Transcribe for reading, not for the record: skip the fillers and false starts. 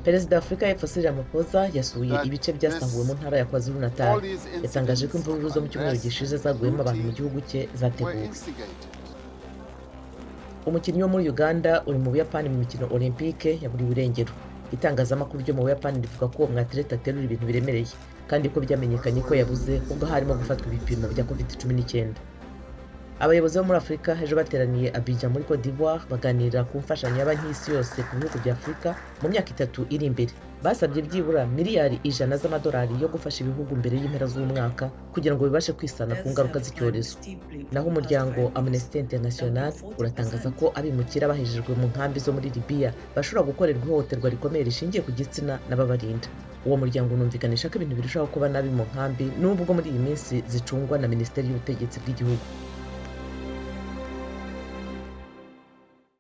Perezida wa Afurika y'Epfo Cyril Ramaphosa yasuye ibice byasahuwe mu ntara ya KwaZulu Natal. Yatangaje ko imvururu zo mu cyumweru gishize zaguyemo abantu mu gihugu cye zateguwe. Umukinnyi wo muri Uganda uri mu Buyapani mu mikino Olympique yaburiwe irengero. Itangazamakuru ryo mu Buyapani rivuga ko uwo mwaterete aterura ibintu biremereye, kandi ko byamenyekanye ko yabuze ubwo harimo gufatwa ibipimo bya COVID-19. Abayobozi bo muri Afurika ejo bateraniye Abidjan muri Cote d'Ivoire, baganira ku mfashanyo ya Banki y'Isi Yose ku bihugu bya Afurika mu myaka 3 iri imbere. Basabye byibura miliyari 100 z'amadolari yo gufasha ibihugu mbere y'impera z'umwaka kugira ngo bibashe kwisana ku ngaruka z'icyorezo. Naho umuryango Amnesty International uratangaza ko abimukira bahejejwe mu nkambi zo muri Libiya bashobora gukorerwa ihohoterwa rikomeye rishingiye ku gitsina n'ababarinda. Uwo muryango unumvikanisha ko ibintu birushaho kuba nabi mu nkambi, nubwo muri iyi minsi zicungwa na Minisiteri y'Ubutegetsi bw'Igihugu.